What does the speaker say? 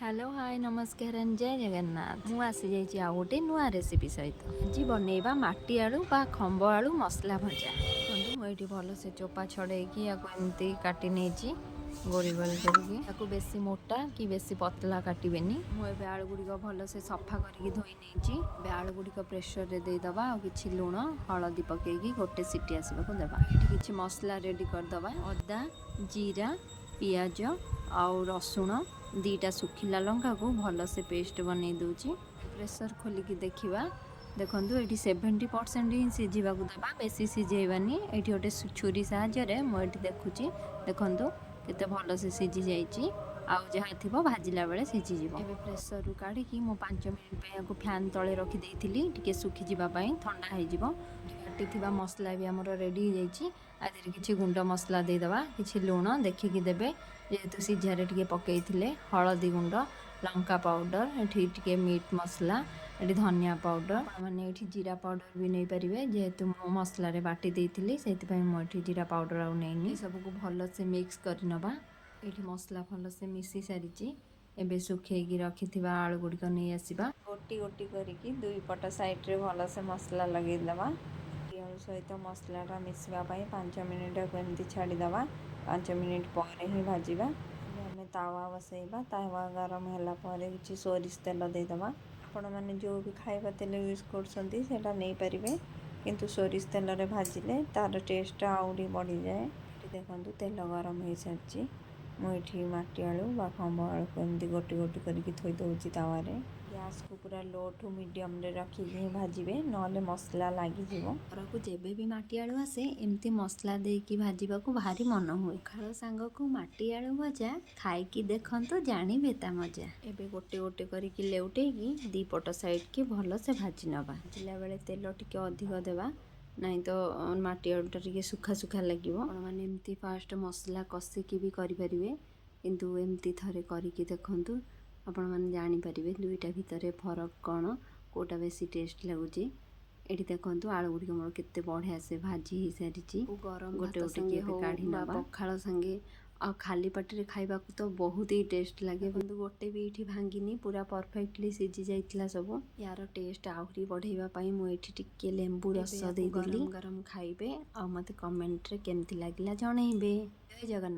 Hello, ହାଏ, ନମସ୍କାର and ଜୟ ଜଗନ୍ନାଥ। ମୁଁ ଆସିଯାଇଛି ଆଉ ଗୋଟେ ନୂଆ ରେସିପି ସହିତ। ଆଜି ବନେଇବା ମାଟି ଆଳୁ ବା ଖମ୍ବ ଆଳୁ ମସଲା ଭଜା। ଦେଖନ୍ତୁ, ମୁଁ ଏଇଠି ଭଲସେ ଚୋପା ଛଡ଼େଇକି ୟାକୁ ଏମିତି କାଟି ନେଇଛି ଗୋଲ ଗୋଲ କରିକି। ତାକୁ ବେଶୀ ମୋଟା କି ବେଶୀ ପତଳା କାଟିବେନି। ମୁଁ ଏବେ ଆଳୁ ଗୁଡ଼ିକ ଭଲସେ ସଫା କରିକି ଧୋଇ ନେଇଛି। ଏବେ ଆଳୁ ଗୁଡ଼ିକ ପ୍ରେସରରେ ଦେଇଦେବା ଆଉ କିଛି ଲୁଣ, ହଳଦୀ ପକେଇକି ଗୋଟେ ସିଟି ଆସିବାକୁ ଦେବା। ଏଠି କିଛି ମସଲା ରେଡ଼ି କରିଦେବା। ଅଦା, ଜିରା, ପିଆଜ ଆଉ ରସୁଣ, 2ଟା ଶୁଖିଲା ଲଙ୍କାକୁ ଭଲସେ ପେଷ୍ଟ ବନେଇ ଦେଉଛି। ପ୍ରେସର ଖୋଲିକି ଦେଖିବା। ଦେଖନ୍ତୁ, ଏଇଠି 70% ହିଁ ସିଝିବାକୁ ଦେବା, ବେଶୀ ସିଝେଇବାନି। ଏଇଠି ଗୋଟେ ଛୁରୀ ସାହାଯ୍ୟରେ ମୁଁ ଏଇଠି ଦେଖୁଛି। ଦେଖନ୍ତୁ, କେତେ ଭଲସେ ସିଝି ଯାଇଛି। ଆଉ ଯାହା ଥିବ ଭାଜିଲା ବେଳେ ସିଝିଯିବ। ଏବେ ପ୍ରେସରରୁ କାଢ଼ିକି ମୁଁ 5 ମିନିଟ୍ ପାଇଁ ୟାକୁ ଫ୍ୟାନ୍ ତଳେ ରଖିଦେଇଥିଲି ଟିକେ ଶୁଖିଯିବା ପାଇଁ, ଥଣ୍ଡା ହେଇଯିବ। ବାଟିଥିବା ମସଲା ବି ଆମର ରେଡ଼ି ହେଇଯାଇଛି। ଆ ଦେହରେ କିଛି ଗୁଣ୍ଡ ମସଲା ଦେଇଦେବା। କିଛି ଲୁଣ ଦେଖିକି ଦେବେ, ଯେହେତୁ ସିଝାରେ ଟିକେ ପକେଇଥିଲେ। ହଳଦୀ ଗୁଣ୍ଡ, ଲଙ୍କା ପାଉଡ଼ର, ଏଠି ଟିକେ ମିଟ୍ ମସଲା, ଏଠି ଧନିଆ ପାଉଡ଼ର। ଆପଣମାନେ ଏଠି ଜିରା ପାଉଡ଼ର ବି ନେଇପାରିବେ। ଯେହେତୁ ମୁଁ ମସଲାରେ ବାଟି ଦେଇଥିଲି, ସେଇଥିପାଇଁ ମୁଁ ଏଠି ଜିରା ପାଉଡ଼ର ଆଉ ନେଇନି। ସବୁକୁ ଭଲସେ ମିକ୍ସ କରିନେବା। ଏଇଠି ମସଲା ଭଲସେ ମିଶି ସାରିଛି। ଏବେ ଶୁଖେଇକି ରଖିଥିବା ଆଳୁ ଗୁଡ଼ିକ ନେଇ ଆସିବା। ଗୋଟି ଗୋଟି କରିକି ଦୁଇ ପଟ ସାଇଡ଼ରେ ଭଲସେ ମସଲା ଲଗେଇଦେବା। ମାଟି ଆଳୁ ସହିତ ମସଲାଟା ମିଶିବା ପାଇଁ 5 ମିନିଟ୍ ଏମିତି ଛାଡ଼ିଦେବା। 5 ମିନିଟ୍ ପରେ ହିଁ ଭାଜିବା। ଏବେ ଆମେ ତାୱା ବସେଇବା। ତାୱା ଗରମ ହେଲା ପରେ କିଛି ସୋରିଷ ତେଲ ଦେଇଦେବା। ଆପଣମାନେ ଯେଉଁ ବି ଖାଇବା ତେଲ ୟୁଜ୍ କରୁଛନ୍ତି, ସେଇଟା ନେଇପାରିବେ, କିନ୍ତୁ ସୋରିଷ ତେଲରେ ଭାଜିଲେ ତା'ର ଟେଷ୍ଟଟା ଆହୁରି ବଢ଼ିଯାଏ। ଏଠି ଦେଖନ୍ତୁ, ତେଲ ଗରମ ହେଇସାରିଛି। ମୁଁ ଏଠି ମାଟି ଆଳୁ ବା ଖମ୍ବ ଆଳୁକୁ ଏମିତି ଗୋଟି ଗୋଟି କରିକି ଥୋଇ ଦେଉଛି ତାୱାରେ। ଗ୍ୟାସ୍କୁ ପୁରା ଲୋ ଟୁ ମିଡ଼ିୟମରେ ରଖିକି ହିଁ ଭାଜିବେ, ନହେଲେ ମସଲା ଲାଗିଯିବ। ଘରକୁ ଯେବେ ବି ମାଟି ଆଳୁ ଆସେ, ଏମିତି ମସଲା ଦେଇକି ଭାଜିବାକୁ ଭାରି ମନ ହୁଏ। ପଖାଳ ସାଙ୍ଗକୁ ମାଟି ଆଳୁ ଭଜା ଖାଇକି ଦେଖନ୍ତୁ, ଜାଣିବେ ତା ମଜା। ଏବେ ଗୋଟେ ଗୋଟେ କରିକି ଲେଉଟେଇକି ଦୁଇ ପଟ ସାଇଡ଼୍କି ଭଲସେ ଭାଜି ନେବା। ଭାଜିଲା ବେଳେ ତେଲ ଟିକେ ଅଧିକ ଦେବା, ନାହିଁ ତ ମାଟି ଆଳୁଟା ଟିକେ ଶୁଖା ଶୁଖା ଲାଗିବ। ଆପଣମାନେ ଏମିତି ଫାଷ୍ଟ ମସଲା କଷିକି ବି କରିପାରିବେ, କିନ୍ତୁ ଏମିତି ଥରେ କରିକି ଦେଖନ୍ତୁ, ଆପଣମାନେ ଜାଣିପାରିବେ ଦୁଇଟା ଭିତରେ ଫରକ କ'ଣ, କେଉଁଟା ବେଶୀ ଟେଷ୍ଟ ଲାଗୁଛି। ଏଠି ଦେଖନ୍ତୁ, ଆଳୁ ଗୁଡ଼ିକ ମୋର କେତେ ବଢ଼ିଆ ସେ ଭାଜି ହେଇସାରିଛି। ଗରମ ଗୋଟେ ଭାତ ଗୋଟେ ସାଙ୍ଗେ ଏବେ ହଉ କାଢ଼ି ବା ନେବା। ପଖାଳ ସାଙ୍ଗେ ଆଉ ଖାଲି ପାଟିରେ ଖାଇବାକୁ ତ ବହୁତ ହି ଟେଷ୍ଟ ଲାଗେ। କିନ୍ତୁ ଗୋଟେ ବି ଏଇଠି ଭାଙ୍ଗିନି, ପୁରା ପରଫେକ୍ଟଲି ସିଝି ଯାଇଥିଲା ସବୁ। ୟାର ଟେଷ୍ଟ ଆହୁରି ବଢ଼େଇବା ପାଇଁ ମୁଁ ଏଇଠି ଟିକେ ଲେମ୍ବୁ ଏବେ ରସ ୟାକୁ ଦେଇଦେଲି। ଗରମ ଗରମ ଖାଇବେ ଆଉ ମୋତେ କମେଣ୍ଟରେ କେମିତି ଲାଗିଲା ଜଣେଇବେ। ଜୟ ଜଗନ୍ନାଥ।